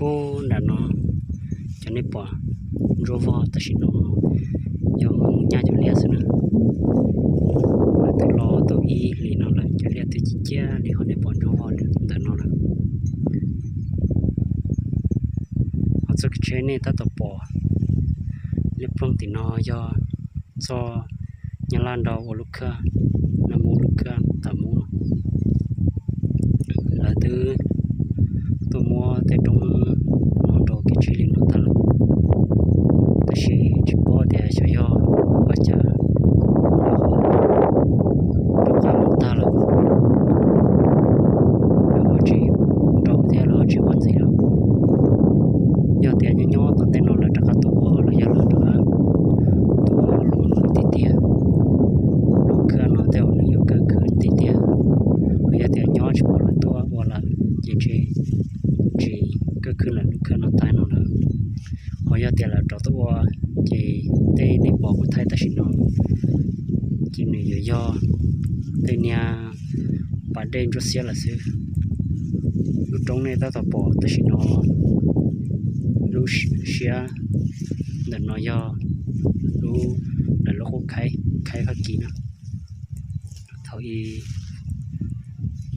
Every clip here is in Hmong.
Ub, nram no cov nej pom ntsuab vog tam sim no yog Hmoob Nyaj cov liaj xwb na. Lawv twb los tau ib hlis no lawm, cov liaj twb ciaj ciaj li qhov nej pom ntsuab vog ntawm no lawm. Ho txoj kev tsheb nej tab tom pom liab ploog tim no yog txoj Nyab Laj nrau ua lub khaj, no mus lub khaj tas mus. Lawv twb tuaj muab tej roob no nrau kev tsheb li no tag lawm, tab sis tsis paub tias xyov yog ua cas rov qab mus tag lawm. Lawv ho tsis nrau thiab lawv ho tsis ua ntxiv lawm. Yog tias nyob nyob tom ntej no lawv rov qab tuaj ua los yog lawv rov qab tuaj ua tiag tiag, lub khaj no tej zaum nws yuav kawg khwb tiag tiag. Yog tias nyob tsis pom lawv tuaj ua lawm ces tsis kawg khwb lawm lub khaj no tag no lawm. Ho yog tias lawv rov tuaj ua ces tej nej pom kuv thaij tam sim no ces nws yuav yog tej niag pas dej ntsuab xiab lawm xwb. Lub roob nej tab tom pom tam sim no, lub siab ntawm no yog lub, lawv lub qub khaib, khaib Fab Kis na. Thaum ub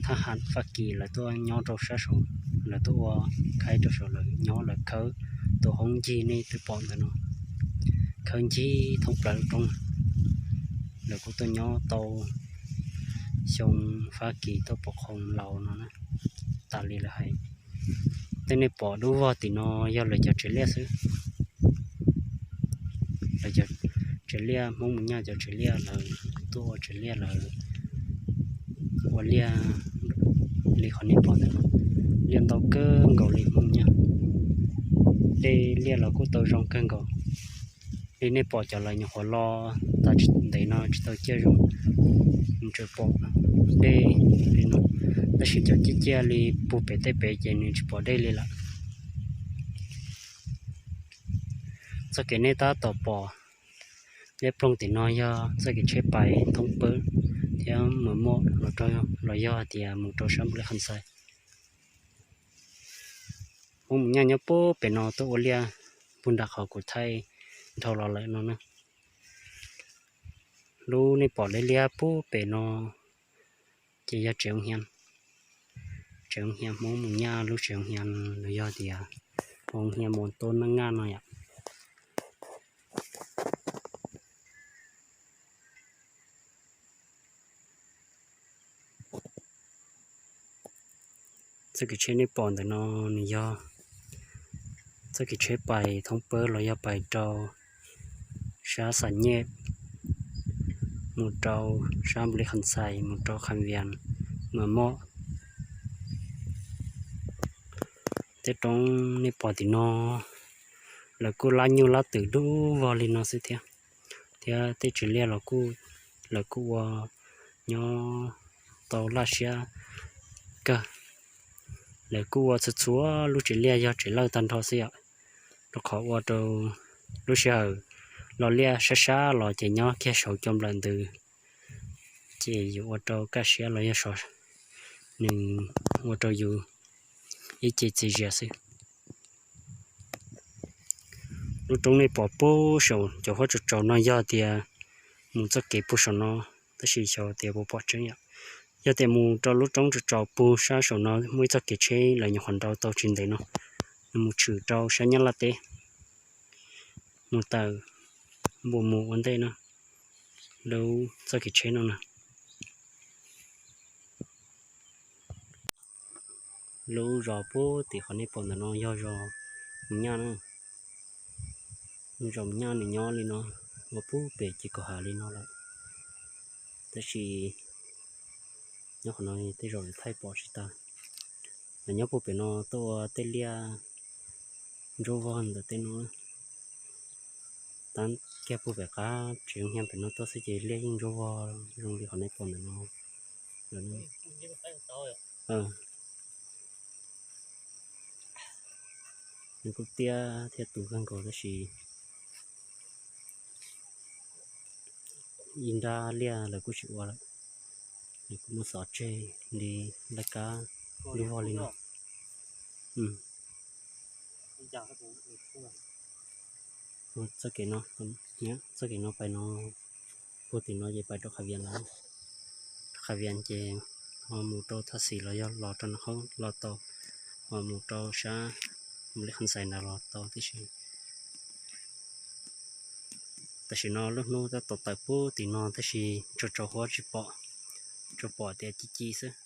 thab ham Fab Kis lawv tuaj nyob rau sab saud, lawv tuaj ua khaib rau saud, lawv nyob lawv khawb tus hoob ncig nej twb pom ntawm no, khawb ncig thoob plaws lub roob. Lawv kuj tuaj nyob tau xyoo Fab Kis tuaj pov qhoov laus no na, tas li lawv hais. Tej nej pom dub vog tim no yog lawv cov tsev liaj xwb. Lawv cov tsev liaj, Hmoob Mus Nyaj cov tsev liaj, lawv tuaj ua tsev liaj, lawv ua liaj li qhov nej pom ntawm no, liaj ntau kawg nkaus li Hmoob Nyaj. Dej liaj los kuj tau zoo kawg nkaus. Li nej pom cov lawv nyuam qhuav los tas tsis ntev no tsis tau ciaj zoo, tseem pom dej li no, tab sis cov ciaj ciaj li puag pem tej pem ces nws tsis pom dej li lawm. Txoj kev nej tab tom pom liab ploog tim no yog txoj kev tsheb pais thoob pawg thiab Mas Moj los rau, los yog hais tias mus rau sab Npus Lis Khas Xais. Hmoob Mus Nyaj nyob puag pem no tuaj ua liaj puag nram qhov kuv thaij dhau los lawm no na. Lub nej pom liab liab puag pem no ces yog tsev Hmoob Hia, tsev Hmoob Hia, Hmoob Mus Nyaj lub tsev Hmoob Hia, los yog tias Hmoob Hia Mus Tuab Naj Ngaj no yom. Txoj kev tsheb nej pom ntawm no nws yog txoj kev tsheb pais thoob pawg los yog pais rau sab Xam Nyej, mus rau sab Npus Lis Khas Xais, mus rau Khas Vias, Mas Moj. Tej roob nej pom tim no lawv kuj lab nyuj lab twm dub vog li no xwb thiab, thiab tej tsev liaj los kuj, lawv kuj ua nyob tau laj siab kawg. Lawv kuj ua txhua txhua lub tsev liaj yog tsev lawj tag nrho xwb yom, rau qhov ua rau lub sij hawm los liaj sab sab los ces nyob kiag saum cov nplawm ntws, ces yuav ua rau kaj siab los yog so, nws ua rau yus ib ce txias zias xwb. Lub roob nej pom puag saum cov huab tsaus tsaus no yog tias mus txoj kev puag saum no, tab sis xyov tias puas pom tseeb yom. Yog tias mus rau lub roob tsaus tsaus puag sab saum no muaj ib txoj kev tsheb lawv nyuam qhuav nrau tau tsis ntev no, nws mus tshwm rau sab Nyab Laj teb, mus tawm npua mus ua ntej no, lub txoj kev tsheb no na. Lub zos puag tim qhov nej pom ntawm no yog zos Mus Nyaj na. Zos Mus Nyaj nws nyob li no, ua puag pem ces kaum hav li no lawm, tab sis nyob qhov no tej zaum yuav thaij pom tsis tag. Lawv nyob puag pem no tuaj ua tej liaj ntsuab vog ntawm tej no, tab kiag puag pem qab tsev Hmoob Hia pem no tuaj xwb ces liaj yeej ntsuab vog zoo li qhov nej pom ntawm no. Nws kuj tiaj thiab tu kawg nkaus tab sis ib nrab liaj lawv kuj tsis ua lawm, nws kuj muab xov tseg li laj kab lub vog li no. Txoj kev no, txoj kev no pais no, puag tim no ces pais rau Qhas Vias lawm. Rau Qhas Vias ces ho mus rau Thaj Xis los yog los rau Naj Qhoob los tau, ho mus rau sab Mos Lis Khas Xais ntawd los tau tib si. Tam sim no lub hnub tab tom tawm puag tim no tab sis tsaus tsaus huab tsis pom, tsuas pom tias ci ci xwb.